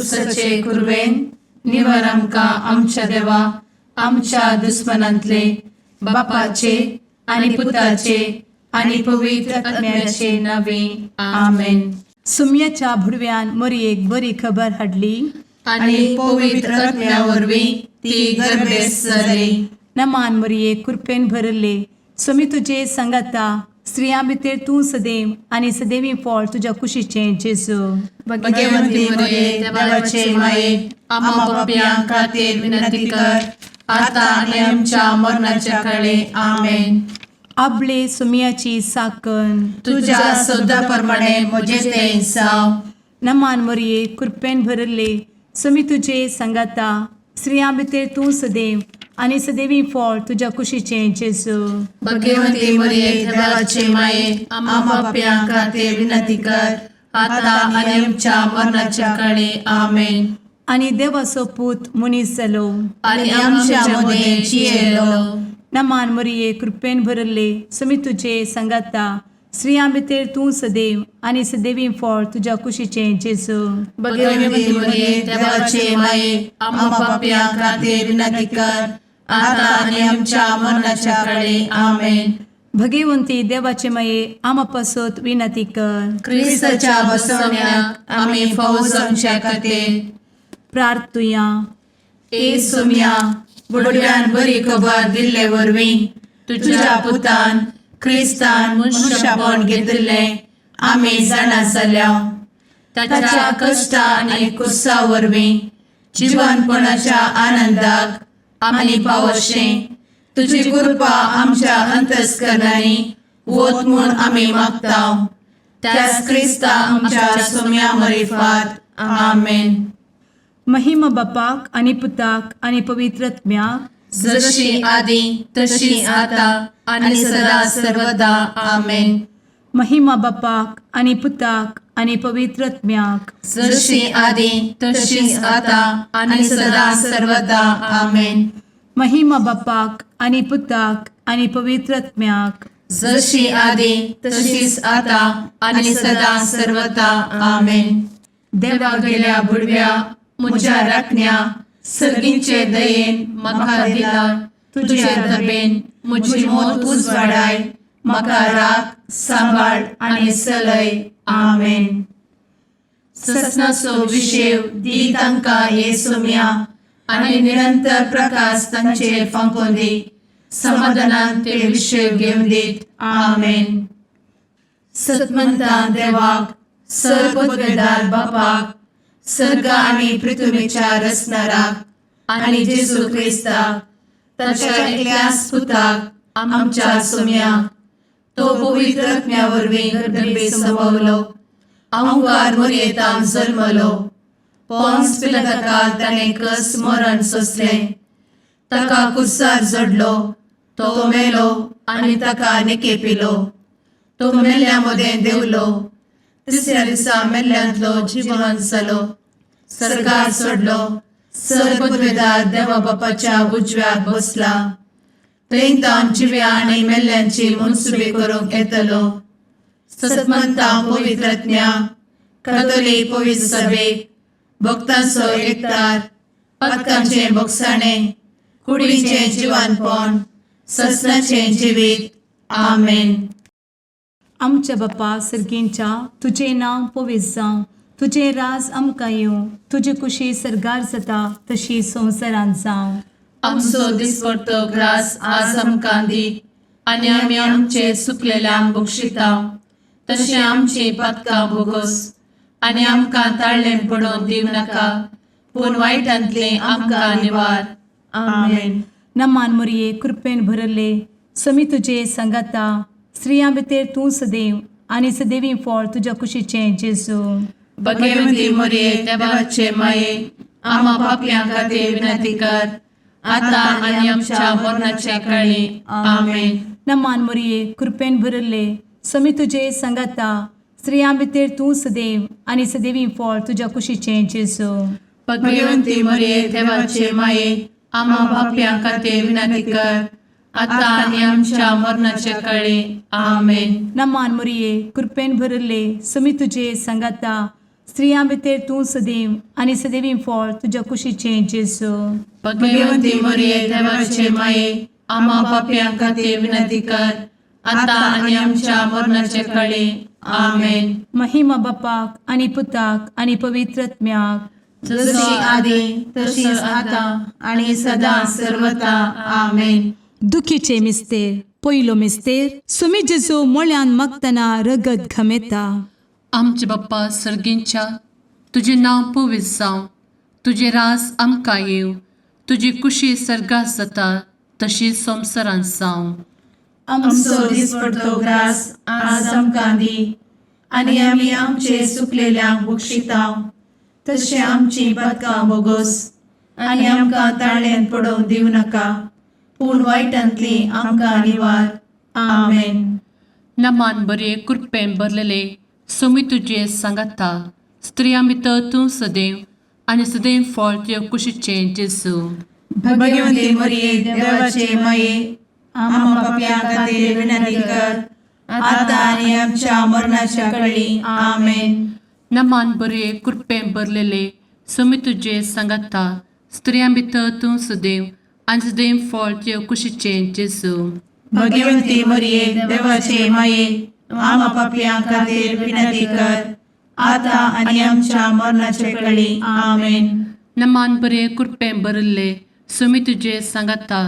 कुर्साचे कुरवेन निवर आमकां आमच्या देवा आमच्या दुस्मनांतले बापाचे आनी पुताचे आनी पवित्र आत्म्याचे नावे आमेन. सुम्याच्या भुडव्यान मोरयेक बरी खबर हाडली. आनी पवित्र आत्म्या वरवीं ती गर्भेस्त जाली. नमान मोरये, कृपेन भरले, स्वामी तुजे सांगाता, स्त्रियां भितर तूं सदैव आनी सदैवी फळ तुज्या कुशीचें जेजू. भगवंती मरिये, देवाचे माये, आम्हा पापयां खातीर विनंती कर, आता आनी आमच्या मरणाच्या काळी. आमेन. आबले सुम्याची साकन. तुझ्या शब्दा प्रमाणे म्हजे ते जावं. नमान मोरये, कृपेन भरले, स्वामी तुजे सांगाता, स्त्रियां भितर तूं सदैव आनी सदैवी फळ तुज्या कुशीचें जेजू. भगवंती मरिये, देवाचे माये, आम्हा पापयां खातीर विनंती कर, आता आनी आमच्या मरणाच्या काळी. आमेन. आनी देवाचो पूत मनीस जालो आनी आमच्या मदें जियेलो. नमान मोरये, कृपेन भरले, स्वामी तुजे सांगाता, स्त्रियां भितर तूं सदैव आनी सदैवी फळ तुज्या कुशीचें जेजू. भगवंती मरिये, देवाचे माये, आम्हा पापयां खातीर विनंती कर, आता आनी आमच्या मरणाच्या काळी. आमेन. भगवंती देवाचे माये, आमा पासत विनंती कर. क्रिस्ताच्या बसवण्याक आमी फावो जावच्या खातीर. प्रार्थुया. ए सोम्या, बुडव्यान बरी खबर दिल्ले वरवीं तुझ्या पुतान क्रिस्तान मनुष्यपण घेतिल्लें आमी जाणा जाल्या. ताच्या कश्टा आनी कुर्सा वरवीं जिवनपणाच्या आनंदाक आमी पावशें तुजी कृपा आमच्या अंतस्करणांनी वत म्हूण आमी मागता, त्याच क्रिस्ता आमच्या सोम्या मरिफात. आमेन. महिमा बापाक आनी पुताक आनी पवित्र आत्म्याक. जशी आदी तशी आता आणि सदा सर्वदा. आमेन. महिमा बापाक आनी पुताक आनी पवित्र आत्म्याक. जशी आदी तशीच आता आणि सदा सर्वदा. आमेन. महिमा बापाक आनी पुताक आनी पवित्र आत्म्याक. जशी आदी तशीच आता आणि सदा सर्वदा. आमेन. देवा गेल्या बुडव्या म्हज्या राखण्या, सर्गींचे दयेन म्हाका दिला तुझे दबेन म्हजी मोत उजवाडाय, म्हाका राख, सांबाळ आनी चलय. आमेन. ससनाचो विशेव दी तांकां हे सोम्या आनी निरंतर प्रकाश तांचेर फांकोवन दी, समाधानान ते विशेव घेवन दीत. आमेन. सतमंता देवाक, सर्वपदवेदार बापाक, सर्ग आनी पृथ्वीच्या रचणाराक आनी जेजू क्रिस्ताक, ताच्या एकल्याच पुताक, आमच्या सोम्याक, तो पवित्र आत्म्या वरवीं गर्भे संभवलो, अंकार मोरयेतान जल्मलो, पोन्स पिलाताकाल ताणें कस मरण सोंसलें, ताका कुर्सार जडलो, तो मेलो आनी ताका निकेपिलो, तो मेल्ल्या मदें देंवलो, तिसऱ्या दिसा मेल्ल्यांतलो जिवन जालो, सर्गार सोडलो, सर्वपदवेदार देवा बापाच्या उजव्याक बसला, थंय तावन जिव्या आनी मेल्ल्यांची मनसुबी करूंक येतलो. सतमंता पवित्रज्ञा कथोलीक पवित्र सभेक, भक्तांचो एकतार, पातकांचें बोगसाणें, कुडीचें जिवानपण, ससनाचें जिवीत. आमेन. आमच्या बापा सर्गींच्या, तुजें नांव पवित्र जावं, तुजें राज आमकां येवं, तुजी कुशी सर्गार जाता तशी संवसारांत जावं. आमचो दिसपडतो ग्रास आज आमकां दी आनी आमी आमचे चुकलेल्यांक बक्षिता तशें आमची पातकां भोगोस आनी आमकां ताळ्ळें पडोवन दिवं नाका, पूण वायटांतलें आमकां निवार. आमेन. नमान मोरये, कृपेन भरले, समी तुजे सांगाता, स्त्रियां भितर तूं सदैव आनी सदैवी फळ तुज्या कुशीचें जेजू. भगवंती मोरये, देवाचे माये, आम्हा पापयां खातीर विनंती कर, आता आनी आमच्या मरणाच्या काळी. आमेन. नमान मोरये, कृपेन भरले, समी तुजे सांगाता, स्त्रियां भितर तूं सदैव आनी सदैवी फळ तुज्या कुशीचें जेजू. भगवंती मोरये, देवाचे माये, आम्हा पापयां खातीर विनंती कर, आता आनी आमच्या मरणाच्या काळी. आमेन. नमान मोरये, कृपेन भरले, समी तुजे सांगाता, स्त्रियां भितर तूं सदैव आनी सदैवी फळ तुज्या कुशीचें जेजू. भगवंती मरिये, देवाचे माये, आम्हा पापयां खातीर विनंती कर, आता आनी आमच्या मरणाचे कळे. आमेन. महिमा बापाक आनी पुताक आनी पवित्र आत्म्याक. जशी आदी तशीच आता आणि सदा सर्वता. आमेन. दुखीचे मिस्तेर. पयलो मिस्तेर, सुमी जेजू मोळ्यान मागतना रगत घमेता. आमचे बाप्पा सर्गींच्या, तुजें नांव पवित्र जावं, तुजें रास आमकां येवं, तुजी कुशी सर्गात जाता तशी संवसारांत जावं. आमचो दिसपडतो ग्रास आज आमकां दी आनी आमी आमचे सुकलेल्यांक बक्षितांव तशें आमची पदकां बोगोस आनी आमकां ताळ्यान पडोवंक दिवं नाका, पूण वायटांतली आमकां निवार. आमेन. नमान बरे, कृपेन भरलेले, सोमी तुजे सांगाता, स्त्रियां भितर तूं सदैव आनी सदैव फळ तुजे कुशीचें जेजू. भगवंती मरिये, देवाचे माये, आम्हा पापयां खातीर विनंती कर, आता आनी आमच्या मरणाच्या कळी. आमेन. नमान बरे, कृपेन भरलेले, सोमी तुजे सांगाता, स्त्रियां भितर तूं सदैव आनी सदैव फळ तुजे कुशीचें जेजू. भगवंती मरिये, देवाचे माये, आम्हा पापयां खातीर विनंती कर, आता आनी आमच्या मरणाच्या कळी. आमेन. नमान बरे, कृपेन भरिल्ले, सुमी तुजे सांगाता,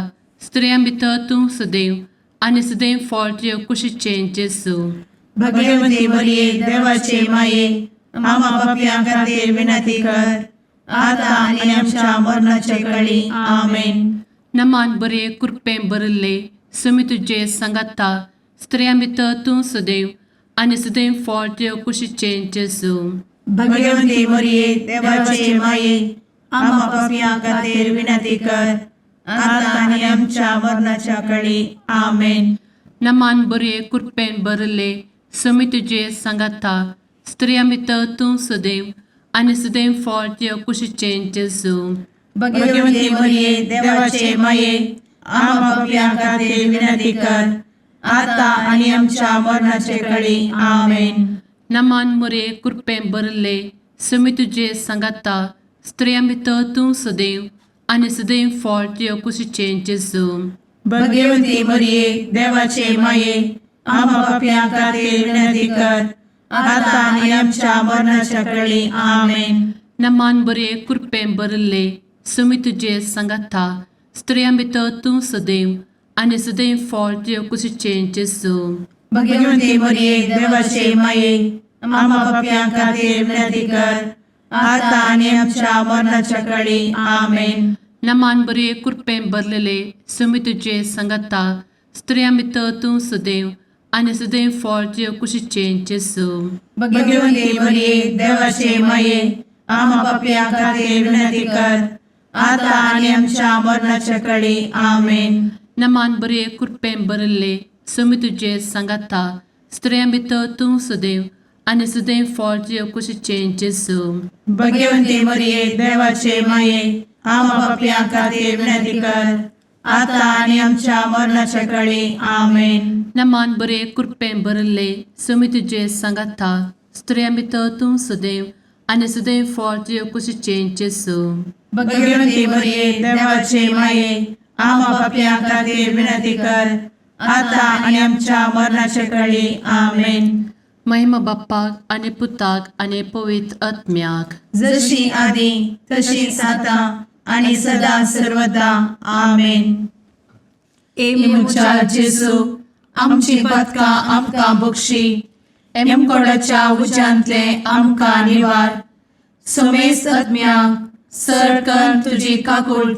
स्त्रियां भितर तूं सदैव आनी सदैव फळ तुजे कुशीचें जेजू. भगवंती मरिये, देवाचे माये, आम्हा पापयां खातीर विनंती कर, आता आनी आमच्या मरणाच्या कळी. आमेन. नमान बरे, कृपेन भरिल्ले, सुमी तुजे सांगाता, स्त्रियां भितर तूं सदैव आनी सदैव फळ तुजे कुशीचें जेजू. भगवंती मरिये, देवाचे माये, आम्हा पापयां खातीर विनंती कर, आता आनी आमच्या मरणाच्या कळी. आमेन. नमान बरे, कृपेन भरिल्ले, सुमी तुजे सांगाता, स्त्रियां भितर तूं सदैव आनी सदैव फळ तुजे कुशीचें जेजू. भगवंती मरिये, देवाचे माये, आम्हा पापयां खातीर विनंती कर, आता आनी आमच्या मरणाचे कळी. आमेन. नमान मुरे, कृपेन भरिल्ले, सुमी तुजे सांगाता, स्त्रियां भितर तूं सदैव आनी सदैव फळ तुजे कुशीचें जेजू. भगवंती मरिये, देवाचे माये, आम्हा पापयां खातीर विनंती कर, आता आनी आमच्या मरणाच्या कळी. आमेन. नमान बरे, कृपेन भरिल्ले, सुमी तुजे सांगाता, स्त्रियां भितर तूं सदैव आनी सदैव फळ तुजे कुशीचें जेजू. भगवंती मरिये, देवाचे माये, आम्हा पापयां खातीर विनंती कर, आता आनी आमच्या मरणाच्या कळी. आमेन. नमान बरे, कृपेन भरलेले, सुमी तुजे सांगाता, स्त्रियां भितर तूं सदैव आनी सदैव फळ तुजे कुशीचें जेजू. भगवंती मरिये, देवाचे माये, आम्हा पापयां खातीर विनंती कर, आता आनी आमच्या मरणाच्या कळी. आमेन. नमान बरे, कृपेन भरिल्ले, सुमी तुजे सांगाता, स्त्रियां भितर तूं सदैव आनी सदैव फळ तुजे कुशीचें जेजू. भगवंती मरिये, देवाचे माये, आम्हा पापयां खातीर विनंती कर, आता आनी आमच्या मरणाच्या कळी. आमेन. नमान बरे, कृपेन भरिल्ले, सुमी तुजे सांगाता, स्त्रियां भितर तूं सदैव आनी सदैव फळ तुजे कुशीचें जेजू. भगवंती मरिये, देवाचे माये, आम्हा पापयां खातीर विनंती कर, आता आनी आमच्या मरणाच्या कळी. आमेन. महिमा बाप्पाक आनी पुताक आनी पवित्र आत्म्याक. जशी आदी तशीच आता आणि सदा सर्वदा. आमेन. ए म्हज्या जेजू, आमची पदकां आमकां बक्षी, एमकोडाच्या उज्यांतले आमकां निवार, समेस्त आत्म्यांक सरकन तुजी काकूट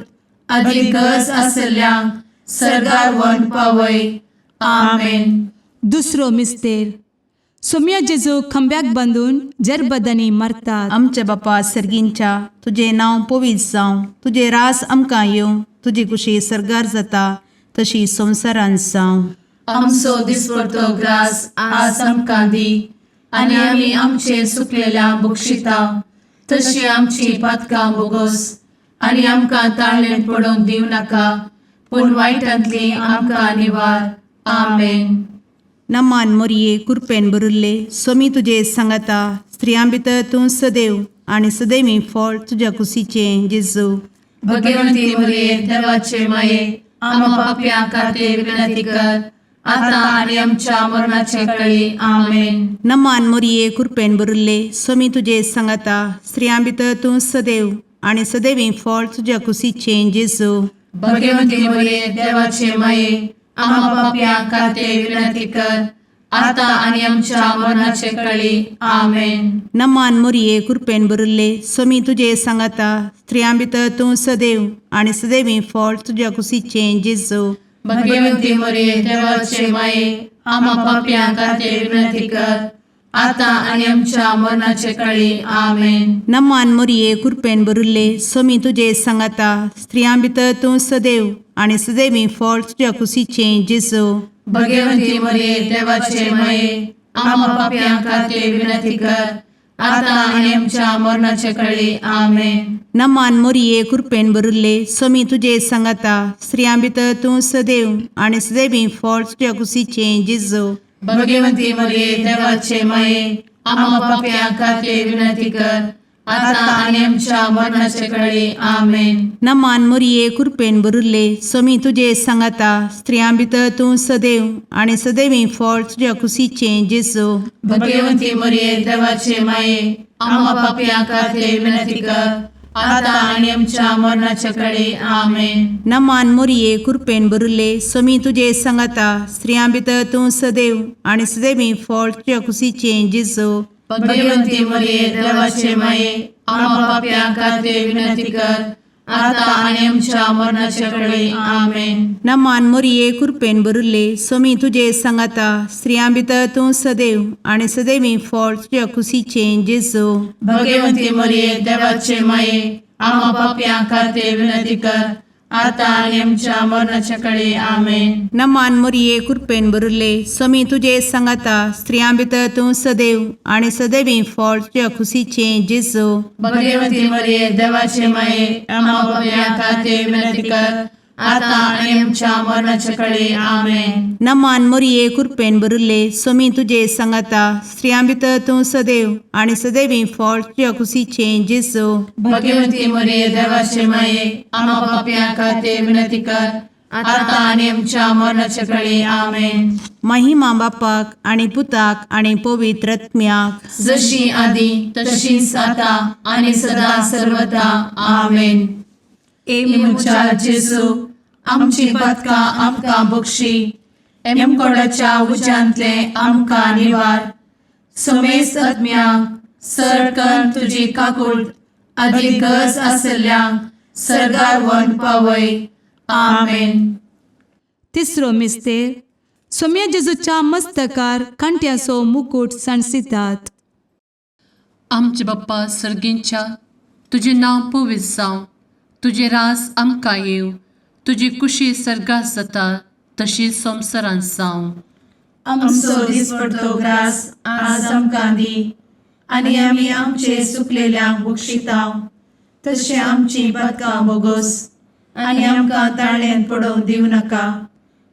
आदी गरज आसल्ल्यांक सर्गार व्हरून पावय. आमेन. दुसरो मिस्तेर, सोम्या जेजू खांब्याक बांदून जरबदांनी मारतात. आमच्या बापा सर्गींच्या, तुजें नांव पवित्र जावं, तुजें रास आमकां येवं, तुजी कुशी सर्गार जाता तशी संवसारांत जावं. आमचो दिसपडतो ग्रास आज आमकां दी आनी आमी आमचे सुकलेल्या बक्षिता तशी आमची पातकां बोगोस आनी आमकां ताळ्ळें पडोवंक दिवं नाका, पूण वायटांतली आमकां निवार. आमेन. नमान मोरये कुरपेन बरुल्ले सोमी तुजे सांगाता स्त्रियां भितर तूं सदैव आनी सदैवी फळ तुज्या कुशीचें जेजू. भगवंती मरिये देवाचे माये आम्हा पापयां खातीर विनंती कर आता आणि आमच्या मरणाच्या कळी. आमेन. नमान मोरये कुरपेन बरुल्ले सोमी तुजे सांगाता स्त्रियां भितर तूं सदैव आनी सदैवी फळ तुज्या कुशीचें जेजू. भगवंती मरिये देवाचे माये आम्हा पापयां खातीर विनंती कर आता आणि आमच्या मरणाच्या कळी. आमेन. नमान मोरये कुरपेन बरुल्ले सोमी तुजे सांगाता स्त्रियां भितर तूं सदैव आनी सदैवी फळ तुज्या कुशीचें जेजू. भगवंती मरिये देवाचे माये आम्हा पापयां खातीर विनंती कर आता आणि आमच्या मरणाच्या कळी. आमेन. नमान मोरये कुरपेन बरुल्ले सोमी तुजे सांगाता स्त्रियां भितर तूं सदैव आनी सदैवी फळ तुज्या कुशीचें जेजू. भगवंती मरिये देवाचे माये आम्हा पापयां खातीर विनंती कर आता आणि आमच्या मरणाच्या कळी. आमेन. नमान मोरये कुरपेन बरुल्ले सोमी तुजे सांगाता स्त्रियां भितर तूं सदैव आनी सदैवी फळ तुज्या कुशीचें जेजू. भगवंती मरिये देवाचे माये आम्हा पापयां खातीर विनंती कर आता आणि आमच्या मरणाच्या कळी. आमेन. नमान मोरये कुरपेन बरुल्ले सोमी तुजे सांगाता स्त्रियां भितर तूं सदैव आनी सदैवी फळ तुज्या कुशीचें जेजू. भगवंती मरिये देवाचे माये आम्हा पापयां खातीर विनंती कर आता आणि आमच्या मरणाच्या कळी. आमेन. नमान मोरये कुरपेन बरुल्ले सोमी तुजे सांगाता स्त्रियां भितर तूं सदैव आनी सदैवी फळ तुज्या कुशीचें जेजू. भगवंती मरिये देवाचे माये आम्हा पापयां खातीर विनंती कर आता आणि आमच्या मरणाच्या कळी. आमेन. नमान मोरये कुरपेन बरुल्ले सोमी तुजे सांगाता स्त्रियां भितर तूं सदैव आनी सदैवी फळ तुज्या कुशीचें जेजू. भगवंती मरिये देवाचे माये आम्हा पापयां खातीर विनंती कर आता आणि आमच्या मरणाच्या कळी. आमेन. नमान मोरये कुरपेन बरुल्ले सोमी तुजे सांगाता स्त्रियां भितर तूं सदैव आनी सदैवी फळ तुज्या कुशीचें जेजू. भगवंती मरिये देवाचे माये आम्हा पापयां खातीर विनंती कर आता आणि आमच्या मरणाच्या कळी. आमेन. नमान मोरये कुरपेन बरुल्ले सोमी तुजे सांगाता स्त्रियां भितर तूं सदैव आनी सदैवी फळ तुज्या कुशीचें जेजू. भगवंती मरिये देवाचे माये आम्हा पापयां खातीर विनंती कर आता आणि आमच्या मरणाच्या कळी. आमेन. महिमा बापाक आनी पुताक आनी पवित्र आत्म्याक. जशी आदी तशीच आता आणि सदा सर्वदा. आमेन. ए म्हज्या जेजू आमची पदकां आमकां बक्षी एमकोडाच्या उज्यांतले आमकां निवार समेस्त आत्म्यांक सरकन तुजी काकूट आदी गरज आसल्ल्यांक सरगार वन पावय. आमेन. तिसरो मिस्तेर सोम्या जेजूच्या मस्तकार कांट्याचो मुकूट सांडसितात. आमचे बाप्पा सर्गींच्या तुजें नांव पवित्र जावं, तुजें राज आमकां येवं, तुजी कुशी सर्गात जाता तशी संवसारांत जावं. आमचो दिसपडतो ग्रास आज आमकां दी आनी आमी आमचे सुकलेल्यांक बक्षितांव तशें आमची पदकां बोगोस आनी आमकां ताळ्यांत पडोवंक दिवं नाका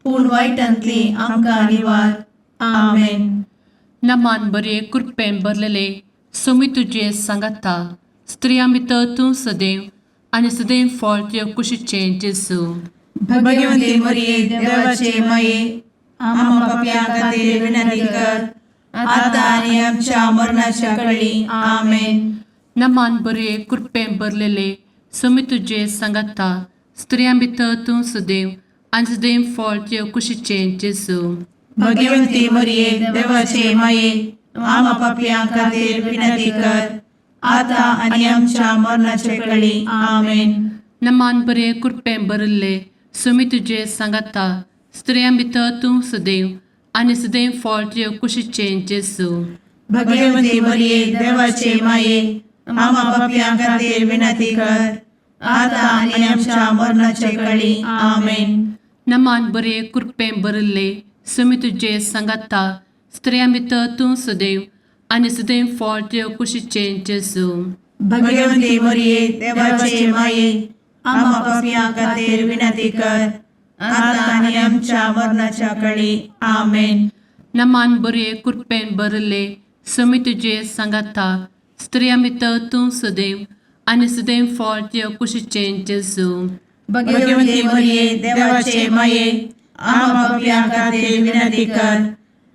पूण वायटांतली आमकां निवार. आमेन. नमान बरे कृपेन भरलेले सोमी तुजे सांगाता स्त्रियां भितर तूं सदैव आनी सदैव फळ तुज्या कुशीचें जेजू. भगवंती मरिये देवाचे माये आम्हा पापयां खातीर विनंती कर आता आनी आमच्या मरणाच्या कळी. आमेन. नमान बरे कृपेन भरलेले सोमी तुजे सांगाता स्त्रियां भितर तूं सदैव आनी सदैव फळ तुज्या कुशीचें जेजू. भगवंती मरिये देवाचे माये आम्हा पापयां खातीर विनंती कर आता आनी आमच्या मरणाच्या कळी. आमेन. नमान बरे कृपेन भरिल्ले सोमी तुजे सांगाता स्त्रियां भितर तूं सदैव आनी सदैव फळ तुज्या कुशीचें जेजू. भगवंती मरिये देवाचे माये आम्हा पापयां खातीर विनंती कर आता आनी आमच्या मरणाच्या कळी. आमेन. नमान बरे कृपेन भरिल्ले सोमी तुजे सांगाता स्त्रियां भितर तूं सदैव आनी सदैव फळ तुज्या कुशीचें जेजू. भगवंती मरिये देवाचे माये आम्हा पापयां खातीर विनंती कर आता आनी आमच्या मरणाच्या कळी. आमेन. नमान बरे कृपेन भरले समी तुजे सांगाता स्त्रिया भितर तूं सदैव आनी सदैव फळ तुज्या कुशीचें जेजू. भगवती मरिये, देवाचे माये, आम्हा पापयां खातीर विनंती कर,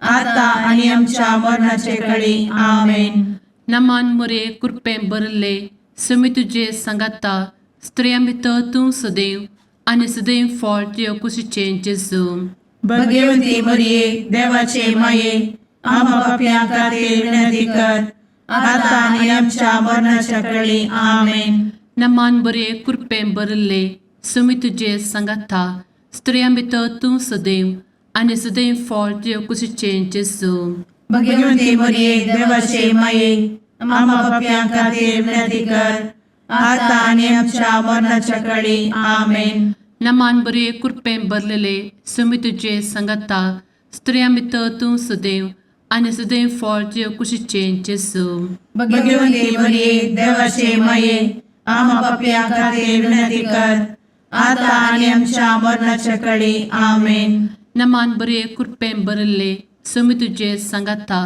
आता आनी आमच्या मरणाचे कळी. आमेन. नमान मुरे कृपेन भरले समी तुजे सांगाता स्त्रिया भितर तूं सदैव आनी सदैव फळ तुज्या कुशीचें जेजू. भगवती मरिये, देवाचे माये, आम्हा पापयां खातीर विनंती कर, आता आनी आमच्या मरणाच्या कळी. आमेन. नमान बरे कृपेन भरले समी तुजे सांगाता स्त्रिया भितर तूं सदैव आनी सदैव फळ तुज्या कुशीचें जेजू. भगवती मरिये, देवाचे माये, आम्हा पापयां खातीर विनंती कर, आता आनी आमच्या मरणाच्या कळी. आमेन. नमान बरे कृपेन भरलेले समी तुजे सांगाता स्त्रिया भितर तूं सदैव आनी सदैव फळ तुज्या कुशीचें जेजू. भगवती मरिये, देवाचे माये, आम्हा पापयां खातीर विनंती कर, आता आनी आमच्या मरणाच्या कळी. आमेन. नमान बरे कृपेन भरले समी तुजे सांगाता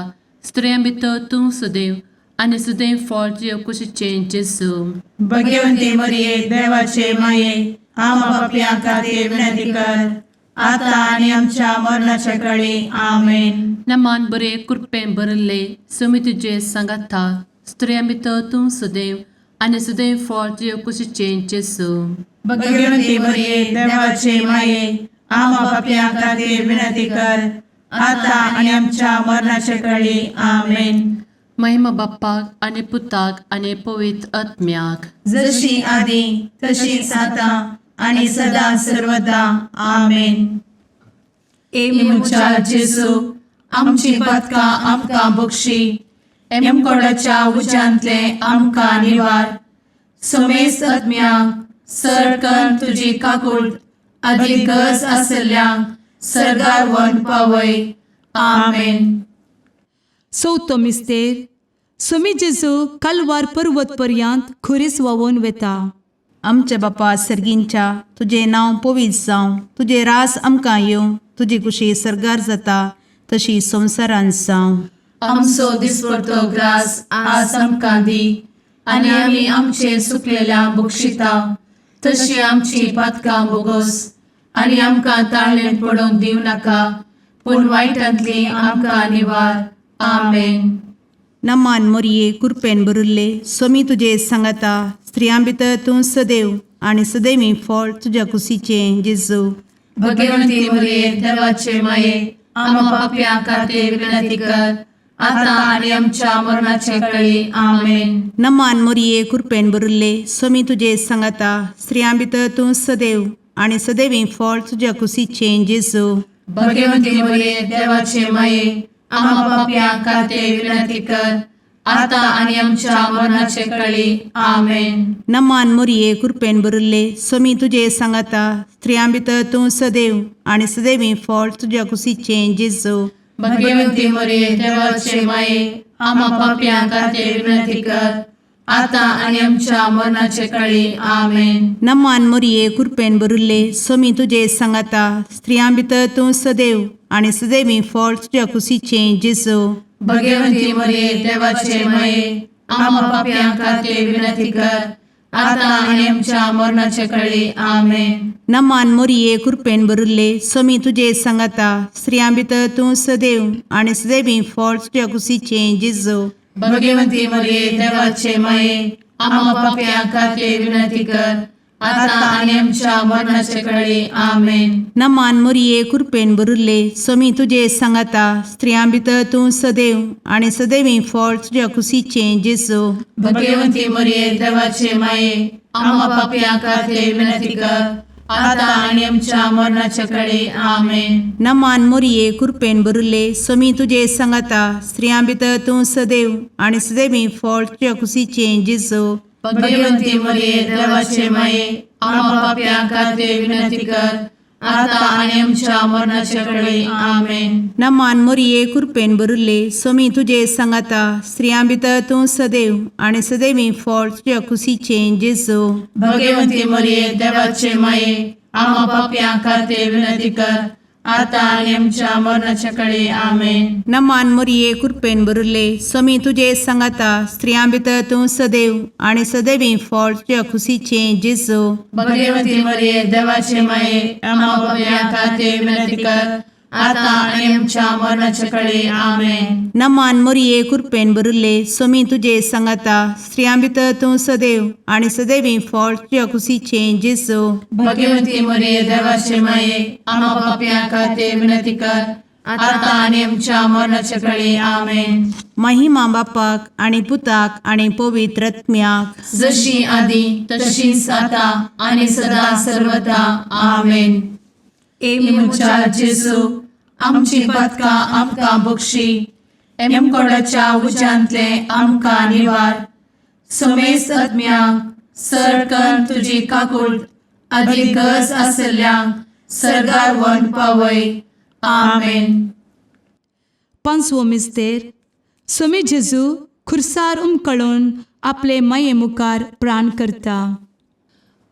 स्त्रिया भितर तूं सदैव आनी सदैव फळ तुज्या कुशीचें जेजू. भगवती मरिये, देवाचे माये, आम्हा पापयां खातीर विनंती कर, आता आनी आमच्या मरणाच्या कळी. आमेन. नमान बरे कृपेन भरले समी तुजे सांगाता स्त्रिया भितर तूं सदैव आनी सदैव फळ तुज्या कुशीचें जेजू. भगवती मरिये, देवाचे माये, आम्हा पापयां खातीर विनंती कर, आता आनी आमच्या मरणाच्या कळी. आमेन. महिमा बाप्पाक आनी पुताक आनी पवित्र आत्म्याक. जशी आदी तशीच आता आणि सदा सर्वदा. आमेन. ए म्हज्या जेजू, आमची पातकां आमकां बक्षी, एमकोडाच्या उज्यांतले आमकां निवार, समेस्त आत्म्यांक सरकन तुजी काकूट आदी गरज आसल्ल्यांक सरगार व्हरून पावय. आमेन. चवथो मिस्तेर सोमी जेजू कालवार पर्वत पर्यंत खुरीस व्हांवून वेता. आमच्या बापा सर्गींच्या, तुजें नांव पवित्र जावं, तुजें रास आमकां येवं, तुजी कुशी सर्गार जाता तशी संवसारांत जावं. आमचो दिसपडतो ग्रास आज आमकां दी आनी आमी आमचे सुकलेल्या बक्षिता तशी आमची पातकां बोगोस आनी आमकां ताळणेंत पडोवंक दिवं नाका, पूण वायटांतली आमकां निवार. आमेन. नमान मोरये, कुरपेन भरिल्ले, सोमी तुजे सांगाता, स्त्रियां भितर तूं सदैव आनी सदैवी फळ तुज्या कुशीचें जेजू. भगवंती मरिये, देवाचे माये, आम्हा पापयां खातीर विनंती कर, आता आनी आमच्या मरणाचे कळी. आमेन. नमान मोरये, कुरपेन भरिल्ले, सोमी तुजे सांगाता, स्त्रियां भितर तूं सदैव आनी सदैवी फळ तुज्या कुशीचें जेजू. भगवंती मरिये, देवाचे माये, आम्हा पापयां खातीर विनंती कर, आता आनी आमच्या मरणाचे कळी. आमेन. नमान मोरये, कुरपेन भरिल्ले, सोमी तुजे सांगाता, स्त्रियां भितर तूं सदैव आनी सदैवी फळ तुज्या कुशीचें जेजू. भगवंती मरिये, देवाचे माये, आम्हा पापयां खातीर विनंती कर, आता आनी आमच्या मरणाचे कळी. आमेन. नमान मोरये, कुरपेन भरिल्ले, सोमी तुजे सांगाता, स्त्रियां भितर तूं सदैव आनी सदैवी फळ तुज्या कुशीचें जेजू. भगवंती मरिये, देवाचे माये, आम्हा पापयां खातीर विनंती कर, आता आनी आमच्या मरणाचे कळी. आमेन. नमान मोरये, कुरपेन भरिल्ले, सोमी तुजे सांगाता, स्त्रियां भितर तूं सदैव आनी सदैवी फळ तुज्या कुशीचें जेजू. भगवंती मरिये, देवाचे माये, आम्हा पापयां खातीर विनंती कर, आता आनी आमच्या मरणाचे कळी. आमेन. नमान मोरये, कुरपेन भरिल्ले, सोमी तुजे सांगाता, स्त्रियां भितर तूं सदैव आनी सदैवी फळ तुज्या कुशीचें जेजू. भगवंती मरिये, देवाचे माये, आम्हा पापयां खातीर विनंती कर, आता आनी आमच्या मरणाचे कळी. आमेन. नमान मोरये, कुरपेन भरिल्ले, सोमी तुजे सांगाता, स्त्रियां भितर तूं सदैव आनी सदैवी फळ तुज्या कुशीचें जेजू. भगवंती मरिये, देवाचे माये, आम्हा पापयां खातीर विनंती कर, आता आनी आमच्या मरणाचे कळी. आमेन. नमान मोरये, कुरपेन भरिल्ले, सोमी तुजे सांगाता, स्त्रियां भितर तूं सदैव आनी सदैवी फळ तुज्या कुशीचें जेजू. भगवंती मरिये, देवाचे माये, आम्हा पापयां खातीर विनंती कर, आतां आनी आमच्या मरणाच्या कडे. आमेन. नमान मोरये, कृपेन भरिल्ले, स्वामी तुजे सांगाता. स्त्रियां भितर तूं सदैव आनी सदैवी फळ तुज्या खुशीचें जेजू. भगवती मरिये, देवाचे माये, आम्हा पापयां खातीर विनंती कर, आतां आनी आमच्या मरणाच्या कडे. आमेन. नमान मोरये, कृपेन भरिल्ले, स्वामी तुजे सांगाता. स्त्रियां भितर तूं सदैव आनी सदैवी फळ तुज्या खुशीचें जेजू. भगवती मरिये, देवाचे माये, आम्हा पापयां खातीर विनंती कर, आतां आनी आमच्या मरणाच्या कडे. आमेन. महिमा बापाक आनी पुताक आनी पवित्र आत्म्याक. जशी आदी तशीच आता आणि सदा सर्वदा. आमेन. ए म्हज्या जेजू, आमची पदकां आमकां बक्षी, एमकोडाच्या उज्यांतले आमकां निवार, समेस्त आत्म्यांक सरकन तुजी काकूट आदी गरज आशिल्ल्यांक सरगार वन पावय. आमेन. पांचवो मिस्तेर. स्वामी जेजू खुर्सार उमकळून आपले माये मुखार प्राण करता.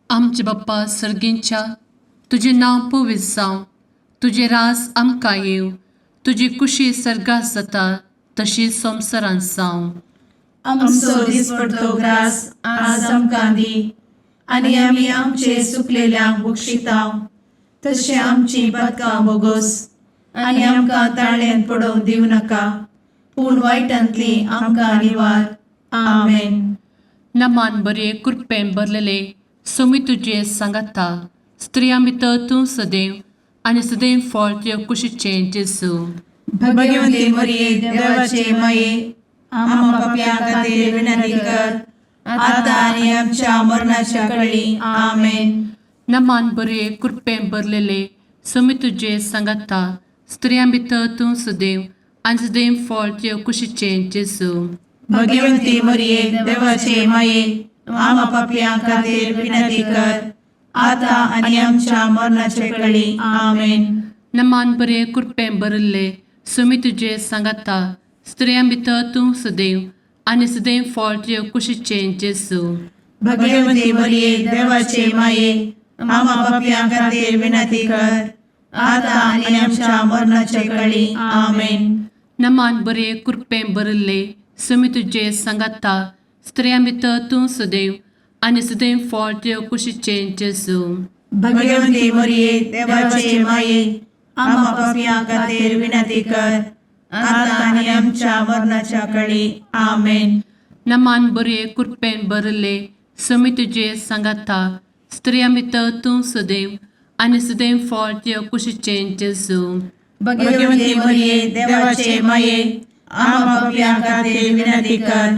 आमचे बाप्पा सर्गींच्या, तुजें नांव पवित्र जावं, तुजें रास आमकां येवं, तुजी कुशी सर्गात जाता तशी संवसारांत जावं. आमचो दिसपडतो ग्रास आज आमकां दी, आनी आमी आमचे सुकलेल्यांक बक्षितांव, तशें आमची पदकां बोगोस, आनी आमकां ताळ्यान पडोवंक दिवं नाका, पूण वायटांतली आमकां निवार. आमेन. नमान बरे, कृपेन भरलेले, स्वामी तुजे सांगाता. स्त्रियां भितर तूं सदैव आनी सदैव फळ तुज्या कुशीचें जेजू. भगवती मरिये, देवाचे माये, आम्हा पापयां खातीर विनंती कर, आतां आनी आमच्या मरणाच्या कळी. आमेन. नमान बरे, कृपेन भरलेले, स्वामी तुजे सांगाता. स्त्रियां भितर तूं सदैव आनी सदैव फळ तुज्या कुशीचें जेजू. भगवती मरिये, देवाचे माये, आम्हा पापयां खातीर विनंती कर, आतां आनी आमच्या मरणाचे कळी. आमेन. नमान बरे, कृपेन भरिल्ले, स्वामी तुजे सांगाता. स्त्रियां भितर तूं सदैव आनी सदैव फळ तुज्या कुशीचें जेजू. भगवती मरिये, देवाचे माये, आम्हा पापयां खातीर विनंती कर, आतां आनी आमच्या मरणाचे कळी. आमेन. नमान बरे, कृपेन भरिल्ले, स्वामी तुजे सांगाता. स्त्रियां भितर तूं सदैव आनी सदैव फळ तुज्या कुशीचें जेजू. भगवती मरिये, देवाचे माये, आम्हा पापयां खातीर विनंती कर, आतां आनी आमच्या मरणाच्या कळी. आमेन. नमान बरे, कृपेन भरिल्ले, स्वामी तुजे सांगाता. स्त्रियां भितर तूं सदैव आनी सदैव फळ तुज्या कुशीचें जेजू. भगवती मरिये, देवाचे माये, आम्हा पापयां खातीर विनंती कर,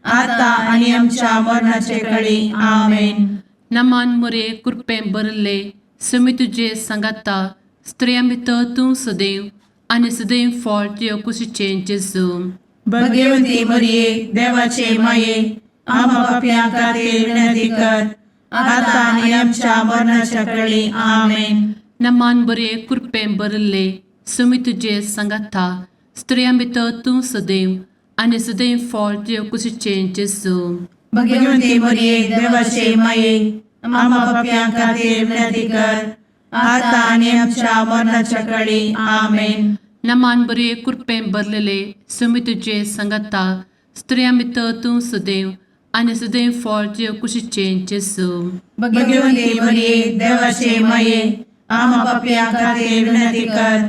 आतां आनी आमच्या मरणाचे कळी. आमेन. नमान मोरे, कृपेन भरिल्ले, स्वामी तुजे सांगाता. स्त्रियां भितर तूं सदैव आनी सदैव फळ तुज्या कुशीचें जेजू. भगवती मरिये, देवाचे माये, आम्हा पापयां खातीर विनंती कर, आतां आनी आमच्या मरणाच्या कळी. आमेन. नमान बरे, कृपेन भरिल्ले, स्वामी तुजे सांगाता. स्त्रियां भितर तूं सदैव आनी सदैव फळ तुज्या कुशीचें जेजू. भगवती मरिये, देवाचे माये, आम्हा पापयां खातीर विनंती कर, आतां आनी आमच्या मरणाच्या कळी. आमेन. नमान बरे, कृपेन भरलेले, स्वामी तुजे सांगाता. स्त्रियां भितर तूं सदैव आनी सदैव फळ तुज्या कुशीचें जेजू. भगवती मरिये, देवाचे माये, आम्हा पापयां खातीर विनंती कर,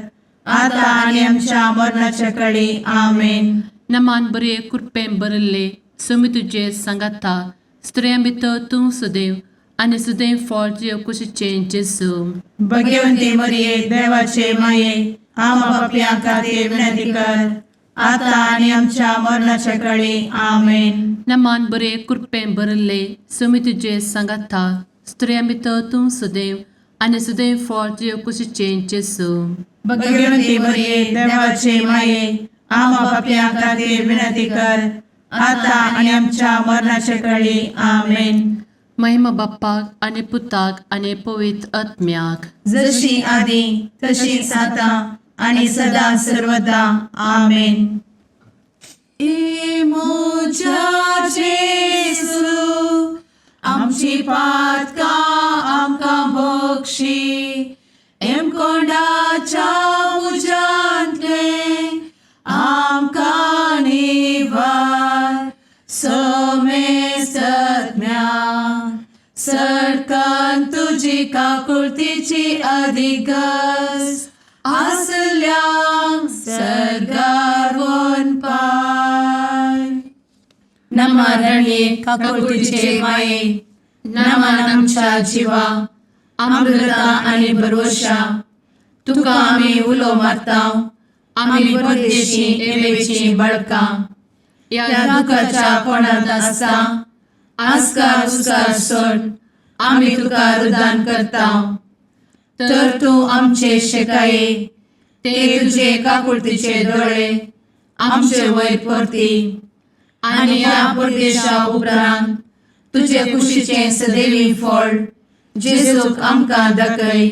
आतां आनी आमच्या मरणाच्या कळी. आमेन. नमान बरे, कृपेन भरिल्ले, स्वामी तुजे सांगाता. स्त्रियां भितर तूं सदैव आनी सदैव फळ तुज्या कुशीचें जेजू. भगवती मरिये, देवाचे माये, आम्हा पापयां खातीर विनंती कर, आतां आनी आमच्या मरणाच्या कळी. आमेन. नमान बरे, कृपेन भरिल्ले, स्वामी तुजे सांगाता. स्त्रियां भितर तूं सदैव आनी सदैव फळ तुज्या कुशीचें जेजू. भगवती मरिये, देवाचे माये, आम्हा पापयां खातीर विनंती कर, आतां आनी आमच्या मरणाच्या कळी. आमेन. महिमा बाप्पाक आनी पुताक आनी पवित्र आत्म्याक. जशी आदी तशीच आतां आणि सदा सर्वदा. आमेन. ए म्हज्या जेजू, आमची पातकां आमकां बक्षी, एमकोंडाच्या तुजी काकुळतीची अधिगस आसल्यांक सर्गार वनपाय. नमा रणये काकुळतीचे माये, नमन आमच्या जिवा, अमृता आनी भरवशा. तुका आमी उलो मारता, आमी परदेशी एवेची बळकां ह्या दुखाच्या कोणांत आसता. आस्कार उस्कार सोड आमी तुका रुदान करता, तर तूं आमचे शेकाये ते तुजे काकुळतीचे दोळे आमचे वयर परती आनी ह्या परदेशा उपरांत तुजे कुशीचें सदैवी फळ जेजूक आमकां दाखय.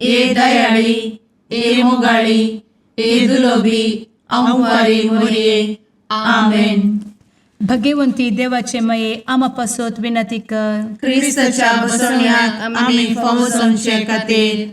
ए दयाळी, ए मोगाळी, ए दुलोबी अंवारी मोरये, आमेन. भगवंती देवाचे मये, आमा पासत विनंती कर. क्रिस्ताच्या बसवण्याक आमी फावो जावचे खातीर.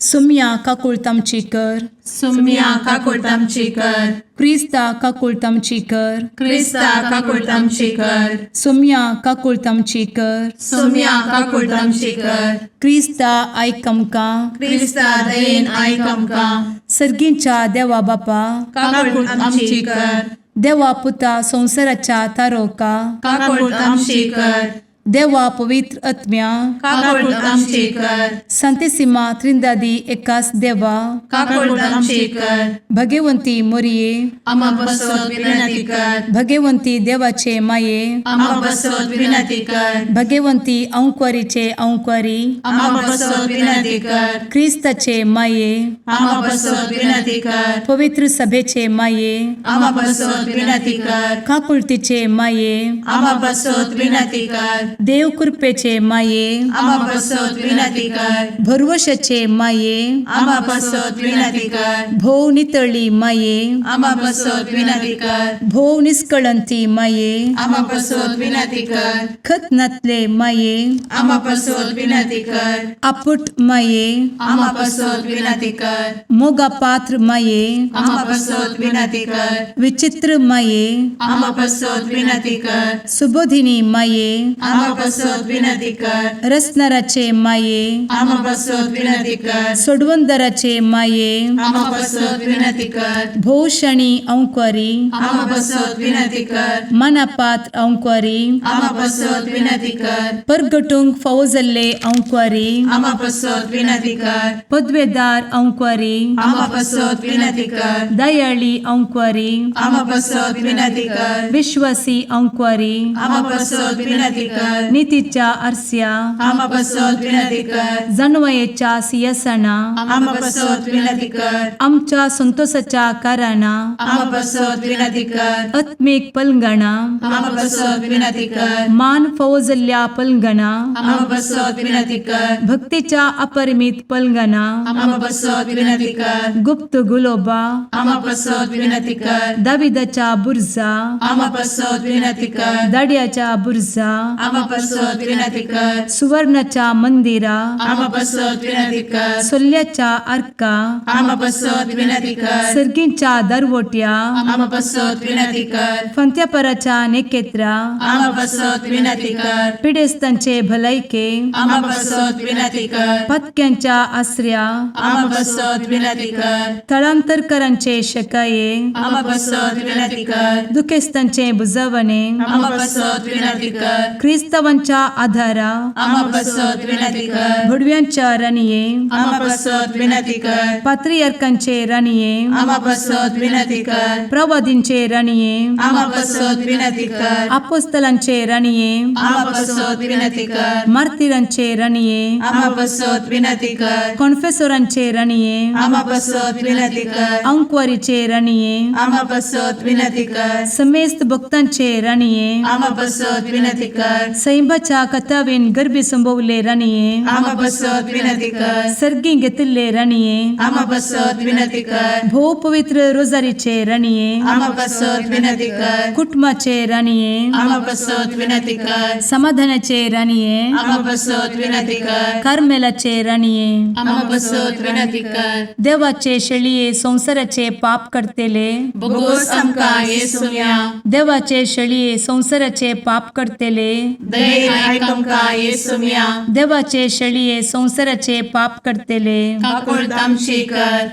सुम्या काकुळत आमची कर. सुम्या काकुळट आमची कर. क्रिस्ता काकुळत आमची कर. क्रिस्ता काकुळट आमची कर. सुम्या काकुळत आमची कर. सुम्या काकुळट आमची कर. क्रिस्ता आयक आमकां. क्रिस्ता दयेन आयक आमकां. सर्गींच्या देवा बापा, काकुळट आमची कर. देवा पुता संवसाराच्या तारोका, काकुळट आमची कर. देवा पवित्र आत्म्या, काकुळट आमची कर. संतेसिमा त्रिंदादी एकास देवा, काकुळट आमची कर. भगवंती मोरये, आमा बसत विनंती कर. भगवंती देवाचे माये, आमा बसत विनंती कर. भगवंती अंक्वारीचे अंक्वारी, आमा बसत विनंती कर. क्रिस्ताचे माये, आमा बसत विनंती कर. पवित्र सभेचे माये, आमा बसत विनंती कर. काकुळतीचे माये, आमा बसत विनंती कर. देव कृपेचे माये, आमा बसत विनंती कर. भरवशाचे माये, आमा बसत विनंती कर. भोव नितळी माये, आमा बसत विनंती कर. भोव निष्कळंती माये, आमा बसत विनंती कर. खत नातले माये, आमा बसत विनंती कर. आपुट माये, आमा बसत विनंती कर. मोगा पात्र माये, आमा बसत विनंती कर. विचित्र माये, आमा बसत विनंती कर. सुबोधिनी माये, आमा बसत विनंती कर. रसनाराचे माये, आमा बसत विनंती कर. सोडवंदराचे माये, आमा बसत विनंती कर. भोवशणी अंक्वारी, आमा बसत विनंती कर. मनापात्र अंक्वारी, आमा बसत विनंती कर. परगटूंक फावो जाल्ले अंक्वारी, आमा बसत विनंती कर. पदवेदार अंक्वारी, आमा बसत विनंती कर. दयाळी अंक्वारी, आमा बसत विनंती कर. विश्वासी अंक्वारी, आमा बसत विनंती कर. नितीच्या आरस्या, आमा बसत विनंती कर. जानवयेच्या सियासना, आमा बसत विनंती कर. आमच्या संतोषाच्या कारणा, आमा बसत विनंती कर. आत्मीक पलंगणा, आमा बसत विनंती कर. मान फावो जाल्ल्या पलंगणा, आमा बसत विनंती कर. भक्तीच्या अपरिमित पलंगणा, आमा बसत विनंती कर. गुप्त गुलोबा, आमा बसत विनंती कर. दाविदाच्या बुर्जा, आमा बसत विनंती कर. दाड्याच्या बुर्जा, आमा बसत विनंती कर. सुवर्णाच्या मंदिरा, आमा बसत विनंती कर. सोल्ल्याच्या आर्का, आमा बसत विनंती कर. सर्गींच्या दरवट्या, आमा बसत विनंती कर. फंत्यापराच्या नेकेत्रा, आमा बसत विनंती कर. पिडेस्तांचे भलायके, आमा बसत विनंती कर. पत्क्यांच्या आसऱ्या, आमा बसत विनंती कर. थळांतरकरांचे शकाये, आमा बसत विनंती कर. दुखेस्तांचे बुजवणे, आमा बसत विनंती कर. क्रिस्तावांच्या आधारा, आमा बसत विनंती कर. भडव्यांच्या राणये, आमा बसत विनंती कर. पात्रियार्कांचे राणये, आमा बसत विनंती कर. प्रवादींचे राणये, आमा बसत विनंती कर. आपोस्तलांचे राणये, आमा बसत विनंती कर. मार्तिरांचे राणये, आमा बसत विनंती कर. कॉन्फेसोरांचे राणये, आमा बसत विनंती कर. अंक्वारीचे राणये, आमा बसत विनंती कर. समेस्त भक्तांचे राणये, आमा बसत विनंती कर. सैंबाच्या कथावेन गर्भी संभवले राणये, आमा बसत विनंती कर. सर्गी घेतिल्ले राणये, आमा बसत विनंती कर. भोव पवित्र रोजारीचे राणये, आमा बसत विनंती कर. कुटुंबाचे राणये, आमा बसत विनंती कर. समाधानाचे राणये, आमा बसत विनंती कर. कार्मेलाचे राणये, आमा बसत विनंती कर. देवाचे शेळये संवसाराचे पाप करतेले, बोगोस आमकां येसुया. देवाचे शेळये संवसाराचे पाप करतेले, दयेन आयक आमकां येसुम्या. देवाचे शेळये संवसाराचे पाप करतले, काकुळट आमची कर.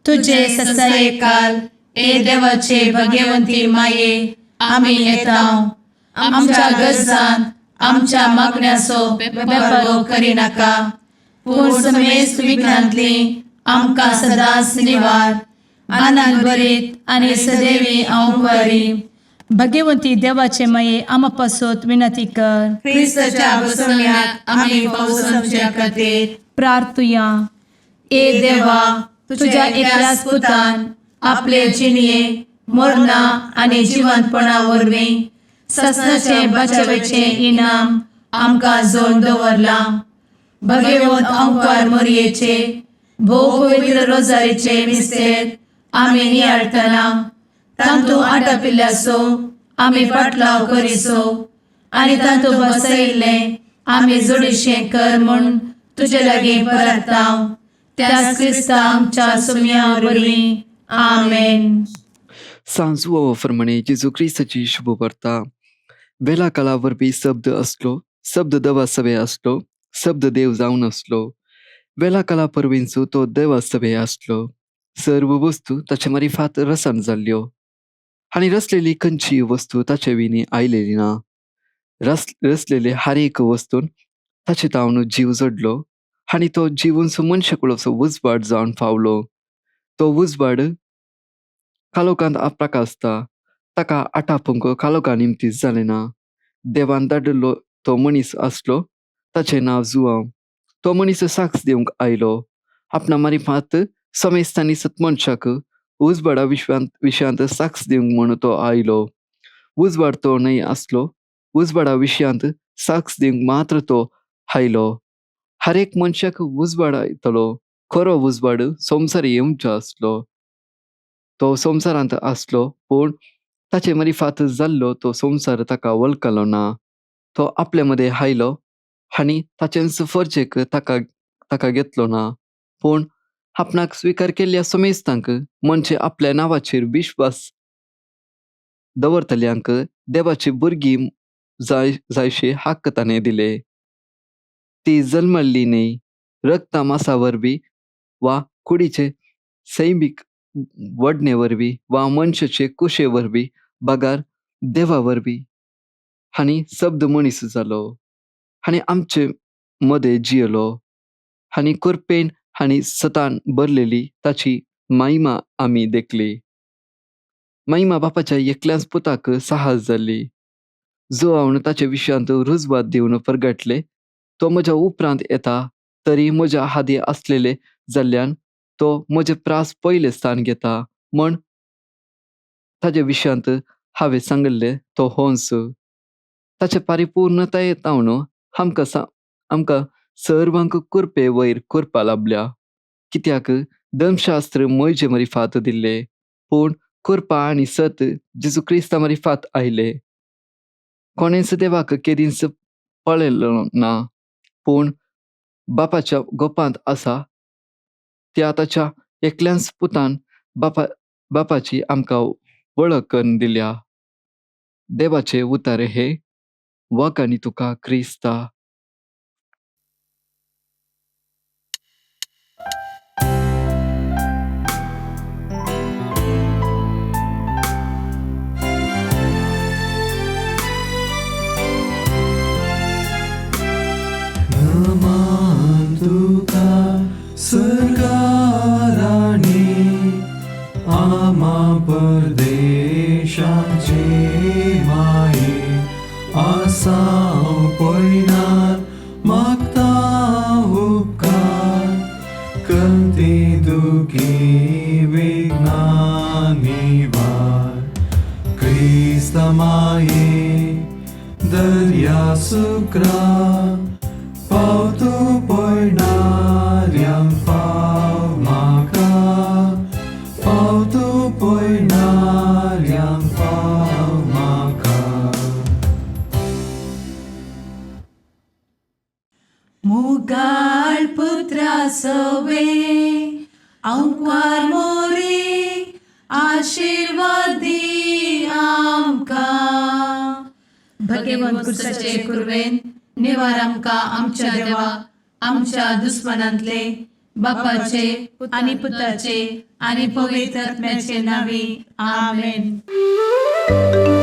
तुजे तुजे ससायेकाल ससायेकाल ए देवाचे भगवंती माये आमी येता. आमच्या गरजांत आमच्या मागण्याचो बेपर्वो करिनाका, पूण समेस्त विघ्नांतली आमकां सदांच निवार. आनंद भरीत आनी सदैवी हांव बरी. भगवंती देवाचे माये आमा पासत विनंती कर. क्रिस्ताच्या बसवण्याक आमी पावसाच्या खातीर प्रार्थुया. ए देवा, तुझ्या एकल्याच पुतान आपले जिणये मरणा आनी जिवंतपणा वरवीं ससनाचे बचावाचें इनाम आमकां जोड दवरलां. भगवंत अंकार मोरयेचे भोव पवित्र रोजारीचे मिस्तेर आमी नियाळटना तांतू आटापिल्ल्याचो आमी पाटलाव करिसो आनी तांतू बसयिल्लें आमी जोडीशें कर म्हूण तुजे लागीं परताव त्याच क्रिस्ता आमच्या सुम्या वरवीं. आमेन. सांजू फरमणे जेजू क्रिस्ताची शुभ वार्ता. वेला काळा वरवीं शब्द आसलो, शब्द देवा सभे आसलो, शब्द देव जावन आसलो. वेला काळा परवींचो तो देवा सभे आसलो. सर्व वस्तू ताचे मारिफात रसन जाल्ल्यो आनी रचलेली खंयचीय वस्तू ताचे विनी आयलेली ना. रचलेले हर एक वस्तून ताचे तावन जीव जोडलो आनी तो जिवून मनशाकुळाचो उजवाड जावन फावलो. तो उजवाड कालोखांत प्रकाशता, ताका आटापूंक कालोखा निमतीच जालें ना. देवान धाडिल्लो तो मनीस आसलो, ताचें नांव जुआंव. तो मनीस साक्ष दिवंक आयलो आपणा मारिफात समेस्तांनी सत मनशाक उजवाडा विश्वांत विशयांत साक्ष दिवंक म्हूण तो आयलो. उजवाड तो न्हय आसलो, उजवाडा विशयांत साक्ष दिवंक मात्र तो आयलो. हर एक मनशाक उजवाड येतलो. खरो उजवाड संवसार येवचो आसलो. तो संवसारांत आसलो, पूण ताचे मारिफात जाल्लो तो संवसार ताका वळखलो ना. तो आपले मदें आयलो आनी ताचेंच फर्जेक ताका ताका घेतलो ना. पूण आपणाक स्विकार केल्ल्या समेस्तांक म्हणजे आपल्या नांवाचेर विश्वास दवरतल्यांक देवाची भुरगीं जाय जायशे हक्क ताणें दिले. ती जल्मल्ली न्हय रक्ता मासा वरवीं वा कुडीचे सैमीक वडणे वरवीं वा मनशाचे कुशे वरवीं, बगर देवा वरवीं. आनी शब्द मनीस जालो आनी आमचे मदें जियेलो आनी कृपेन आनी सतान भरलेली ताची महिमा आमी देखली. महिमा बापाच्या एकल्याच पुताक साहस जाल्ली. जो हांव ताचे विशयांत रुजवात दिवन परगटले, तो म्हज्या उपरांत येता तरी म्हज्या हादी आसलेले जाल्ल्यान तो म्हजे प्रास पयलें स्थान घेता म्हण ताजे विशयांत हांवें सांगिल्लें तो होंस. ताचे परिपूर्णताये तावन आमकां आमकां सर्वांक कृपे वयर कृपा लाबल्या. कित्याक धर्मशास्त्र म्हजे मारिफात दिल्ले, पूण कृपा आनी सत जेजू क्रिस्ता मारिफात आयले. कोणेंच देवाक केदींच पळयलो ना, पूण बापाच्या गोपांत आसा त्या ताच्या एकल्याच पुतान बापा बापाची आमकां वळख करून दिल्या. देवाचे उतारे हे वागांनी तुका क्रिस्ता. नमन तुका सरकाराणी आमा परदेशाचे माये, आसाव पयनार मागता उपकार, कंती दुखी विघ्ना निवार. क्रिस्ता माये दर्या सुक्रा, पावतो पयणाऱ्यांक पाव म्हाका, पावतो पयणाऱ्यांक पाव म्हाका. मुगाळ पुत्रा सवे अंकार मोरे आशिर्वाद दी आमकां. भगेवंत भगेवंत कुरवेन निवार आमकां आमच्या देवा आमच्या दुस्मनांतले बापाचे आनी पुताचे आनी पवित्र आत्म्याचे नावे. आमेन. आमेन.